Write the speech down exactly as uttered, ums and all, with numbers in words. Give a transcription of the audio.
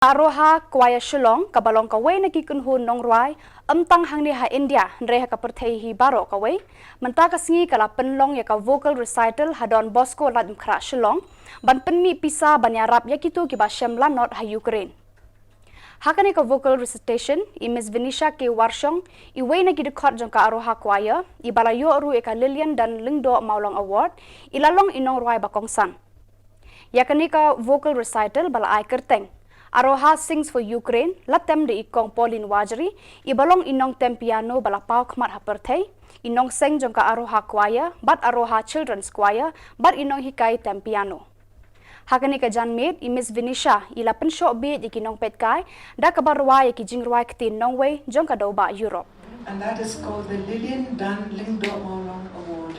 Aroha Choir Shillong, kaba long kawei na ki kynhun nongrwai, ym tang hangne ha India, hynrei ha ka pyrthei hi baroh kawei, mynta ka sngi ka la pynlong ïa ka vocal recital ha Don Bosco Laitumkhrah Shillong, ban pynmih pisa ban ïarap ïa kito kiba shem lanot ha Ukraine. Ha kane ka vocal recitation, i Miss Venisha K Warshong, iwei na ki dkhot jong ka Aroha Choir, iba la ïoh ruh ïa ka Lillian Dunn Lyngdoh Mawlong Award, i la long i nongrwai ba kongsan. Ïa kane ka vocal recital ba la ai kyrteng Aroha Sings for Ukraine, la tem da i Kong Pauline Wajri, iba long i nongtem piano ba la paw khmat ha pyrthei, i nongseng jong ka Aroha Choir, bad Aroha Children's Choir, bad i nonghikai tem piano. Ha kane ka janmiet, i Miss Venisha i la pynshoh bieit ïa ki nongpeitkai da kaba rwai ïa ki jingrwai ktien nongwei jong ka dewbah Europe. And that is called the Lillian Dunn Lyngdoh Mawlong Award.